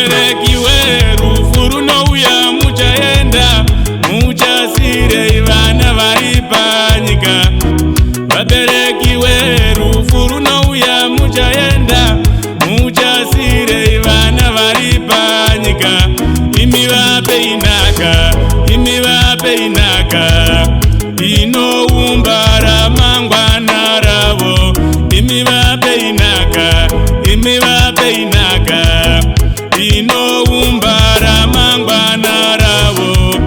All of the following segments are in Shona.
Vabereki we, rufu runouya muchaenda, muchasirei vana vari panyika? Vabereki we, rufu runouya muchaenda, muchasirei vana vari panyika? Imi vapei nhaka, imi vapei nhaka inoumba ramangwana ravo. Imi vapei nhaka, imi vapei nhaka inoumba ramangwana ravo.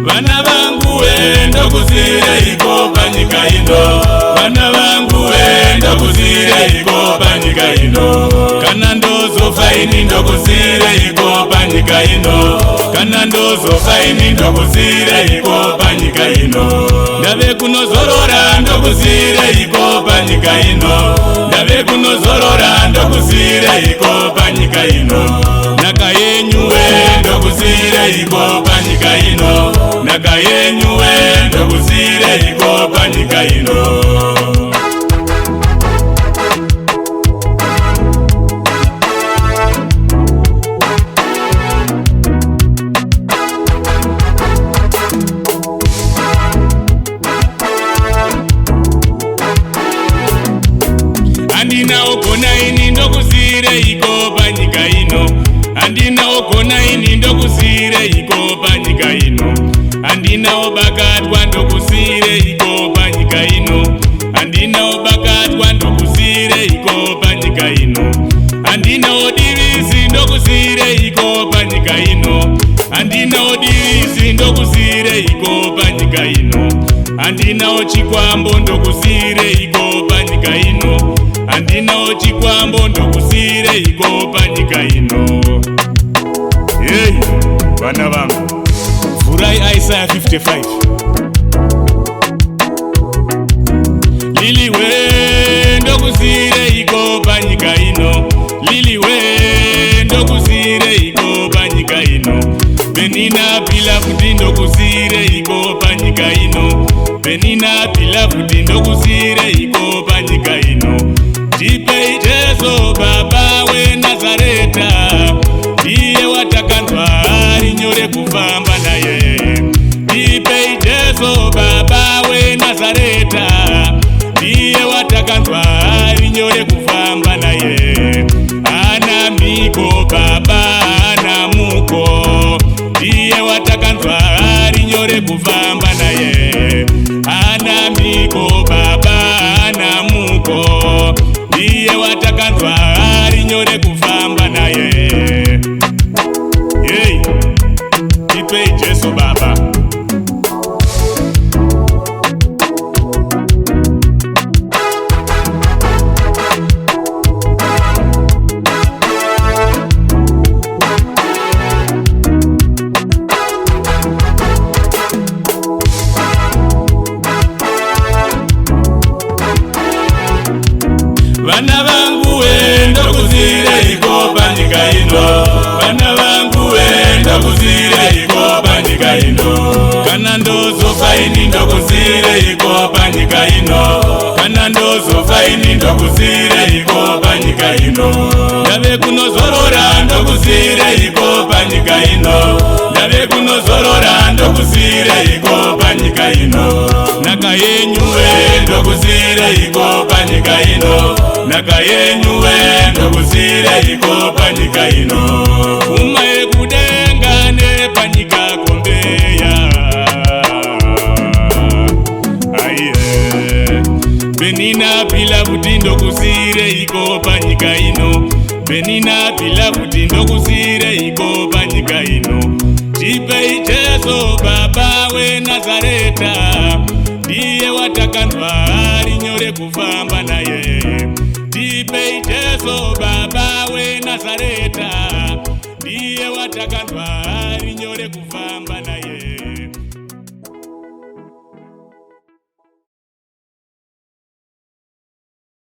Vana vangu we, ndokusiireiko panyika ino? Vana vangu we, ndokusiireiko panyika ino? Kana ndozofa ini, ndokusiireiko panyika ino? Kana ndozofa ini, ndokusiireiko panyika ino? Ndave kunozorora, ndokusiireiko panyika ino? Ndave kunozorora, ndokusiireiko panyika ino? Nhaka yenyu we, ndokusiireiko panyika ino? Nhaka yenyu we, ndokusiireiko panyika ino? Handinawo gona ini, ndokusiireiko panyika ino? Handinawo gona ini, ndokusiireiko panyika ino? Handinawo bakatwa, ndokusiireiko panyika ino? Handinawo bakatwa, ndokusiireiko panyika ino? Handinawo divisi, ndokusiireiko panyika ino? Handinawo divisi, ndokusiireiko panyika ino? Handinawo chikwambo, ndokusiireiko panyika ino? Handinawo chikwambo, ndokusiireiko panyika ino? Heyi, vana vangu, vhurai Isaya 55. Liliwe, ndokusiireiko panyika ino? Liliwe, ndokusiireiko panyika ino? Penina Pilafuti, ndokusiireiko panyika ino? Penina Pilafuti, ndokusiireiko panyika ino? Tipei Jesu Baba weNazareta, ndiye watakanzwa ari nyore kufamba naye. Tipei Jesu Baba weNazareta, ndiye watakanzwa ari nyore kufamba naye. Ana miko Baba, ana muko, ndiye watakanzwa ari nyore kufamba naye. Ana miko Baba, ana muko, ndiye watakanzwa ari nyore kufamba naye. Hey, tipei Jesu Baba. Vana vangu we, ndokusiireiko panyika ino? Vana vangu we, ndokusiireiko panyika ino? Kana ndozofa ini, ndokusiireiko panyika ino? Kana ndozofa ini, ndokusiireiko panyika ino? Ndave kunozorora, ndokusiireiko panyika ino? Ndave kunozorora, ndokusiireiko panyika ino? Nhaka yenyu we, ndokusiireiko panyika ino? Nhaka yenyu we, ndokusiireiko panyika ino? Pfuma yekudenga nepanyika kombeya. Aiye, Penina Pilafuti, ndokusiireiko panyika ino? Penina Pilafuti, ndokusiireiko panyika ino? Tipei Jesu Baba weNazareta, ndiye watakanzwa ari nyore kufamba naye. Tipei Jesu Baba weNazareta, ndiye watakanzwa ari nyore kufamba naye.